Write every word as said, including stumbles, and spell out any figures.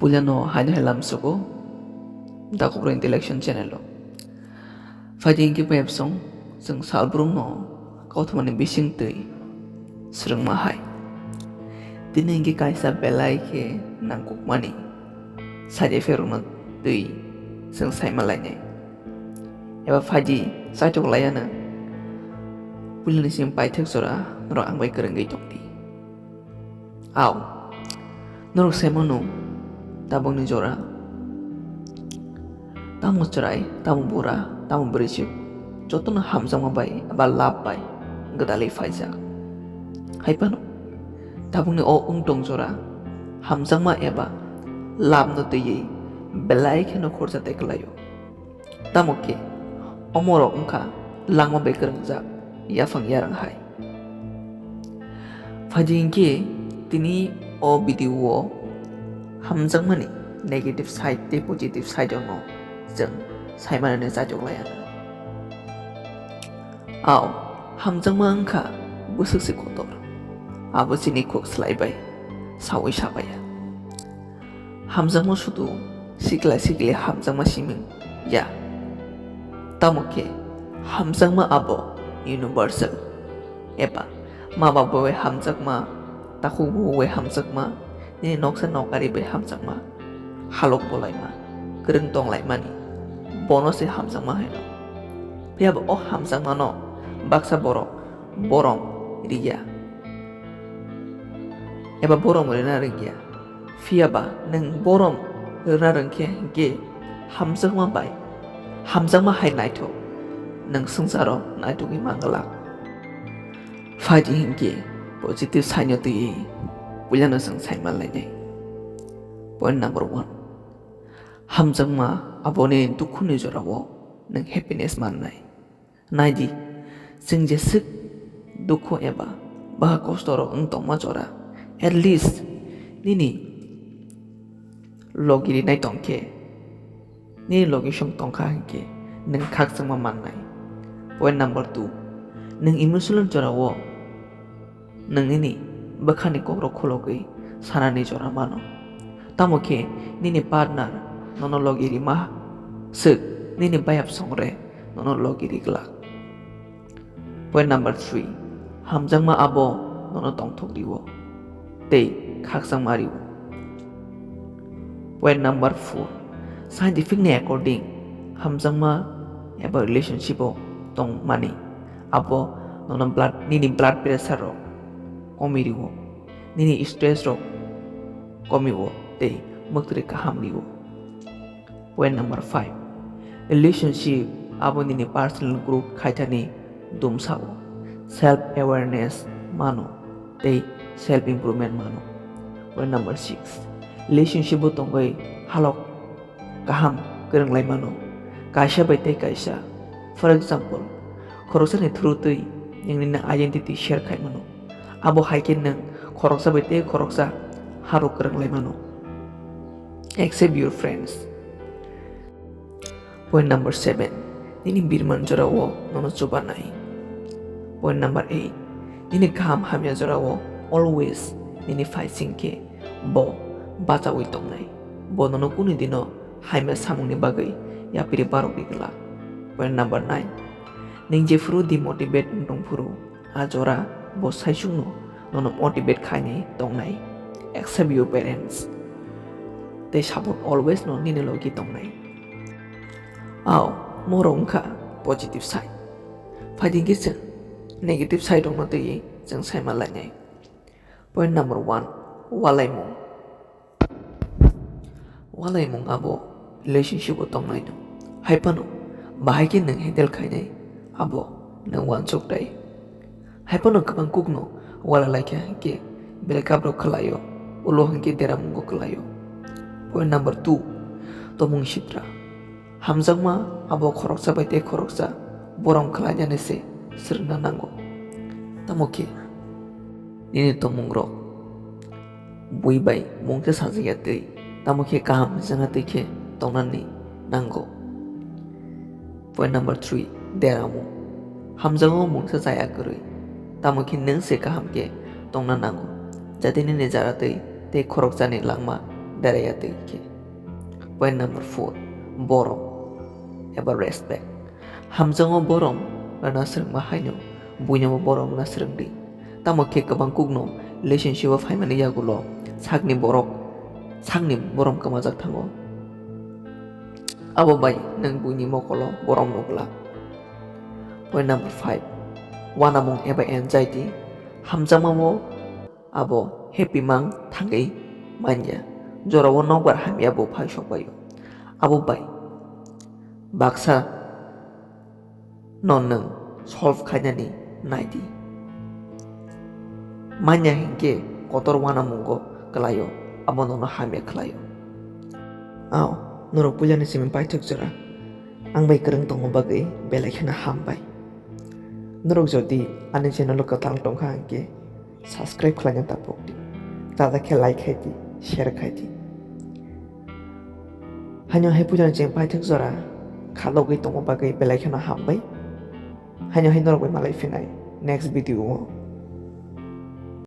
Puilano haino hai lamsogo Dakopra Intellection channel o. Phaidi hinkhe bayapsong chwng salbrumno kauthumani bisingtwi swrwngma hai. Tini hinkhe kaisa belai khe nangkukmani side effect rokno twi chwng saima lainai. Eba phaidi chaitok laiano puilani simi paithak jora norok ang bai kwrwngwi tongdi. Au, norok sai mano, tabukni jora tamo chwrai, tamo bura, tamo bwrwichwk, jotono hamjakma bai eba love bai gwdalwi phaijak. Hai phano, tabukni o wngtong jora hamjakma eba love no twiwi belai kheno khorja tei kwlaio. Tamo khe, omorok wngkha langma bai kwrwngjak yaphang yarang hai. Phaidi hinkhe tini o video o hamjakmani negative side tei positive side no chwng saimanani chaitok laiya. Ao, hamjakma wngkha bwswk se kotor, abo chini kok slai bai saui sapaiya. Hamjakma sudu sikla sikli hamjakma simi ya. Tamo khe hamjakma abo universal. Eba ma baba bai hamjakma, takhuk bubu bai hamjakma, nini noksa nokari bai hamjakma, halok bolaima, kwrwng tonglaimani, bono se hamjakma hino. Phiya bo o hamjakmano baksa borok borom riya. Eba borom rina rwngya. Phiya ba nwng borom rwna rwngkhe hinkhe hamjakma bai hamjakma hai naithok nwng swngcharo naithogwi manglak. Phaidi hinkhe positive side no twiwi puilano chwng saima lainai. Point number one. Hamjakma aboni dukhuni jorao nwng happiness mannai. Naidi, chwng jeswk dukhu eba baha kosto rok wng tongma jora, at least nini logi rinai tongkhe, nini logi song tongkha hinkhe nwng khakchangma mannai. Point number two, nwng emotional jorao nwng nini bwkhani kokrok khulogwi sanani jora mano. Tamo khe nini partner nono logi rima swk nini bayap songre nono logi ri glak. Point number three, hamjakma abo nono tongthok rio tei khakchangma rio. Point number four, scientific ni according, hamjakma eba relationship o tongmani abo nono blood, nini blood pressure rok komi rio, nini stress rok komi o tei mwktwrwi kaham rio. Point number five, relationship abo nini personal growth khaithani dumsao, self awareness mano tei self improvement mano. Point number six, relationship o tongwi halok kaham kwrwnglai mano kaisa bai tei kaisa. For example, khoroksani through twi nwng nini identity share khai mano. Abo hai khe nwng khoroksa bai tei khoroksa harok kwrwnglai mano. Accept your friends. Point number seven, nini birman jorao nono chubanai. Point number eight, nini kaham hamya jorao always nini phaising khe bo bachaui tongnai. Bo nono kunu dino hamya samungni bagwi yapiri barok ri glak. Point number nine, nwng jephuru demotivate wng tongphuru, a jora bo saichungno nono motivate khainai tongnai. Accept your parents. Tei support always no nini logi tongnai. Ao, moro wngkha positive side. Phaidi khe chwng negative side rokno twiwi chwng saima lainai. Point number one, walaimung. Walaimung abo relationship o tongnaino. Hai phano bahai khe nwng handle khainai abo nwng uansuk tai. Hai phano kwbang kukno wala laikha hinkhe breakup rok khlaio, ulo hinkhe deramungo khlaio. Point number two, tomung sitra. Hamjakma abo khoroksa bai tei khoroksa borom khlainani se swrwngna nango. Tamo khe nini tomungrok bui bai mungsa sajakya twi, tamo khe kaham hwnjakna twi khe tongnani nango. Point number three, deramung. Hamjakma mungsa chaya kwrwi, tamo khe nwng se kaham khe tongna nango, jate nini jara twi tei khoroksani langma Deraya twi khe. Point number four, borom eba respect. Hamjakma borom rwna swrwngma haino buinobo borom rwna swrwng di. Tamo khe kwbang kukno relationship o phaimani yagulo sakni borok, sakni borom kwmajak thango. Abo bai nwng buini mokolo borom nukla. Point number five, uanamung eba anxiety. Hamjakmao abo happy mang thangwi manya. Jorao nokbar hamya bo phai sokbaio. Abo bai baksa no nwng solve khainani naidi. Manya hinkhe kotor uanamungo kwlaio, abo nono hamya khlaio. Ao, norok puilani simi paithak jora. Ang bai kwrwng tongma bagwi belai kheno hambai. Norok jodi ani channel o kwtal tongkha hinkhe subscribe khlaina tapok di. Tata khe like khai di, share khai di. Haino hai puilani cheng paithak jora khalogwi tongma bagwi belai kheno hambai. Haino hai norok bai malai phinai next video o.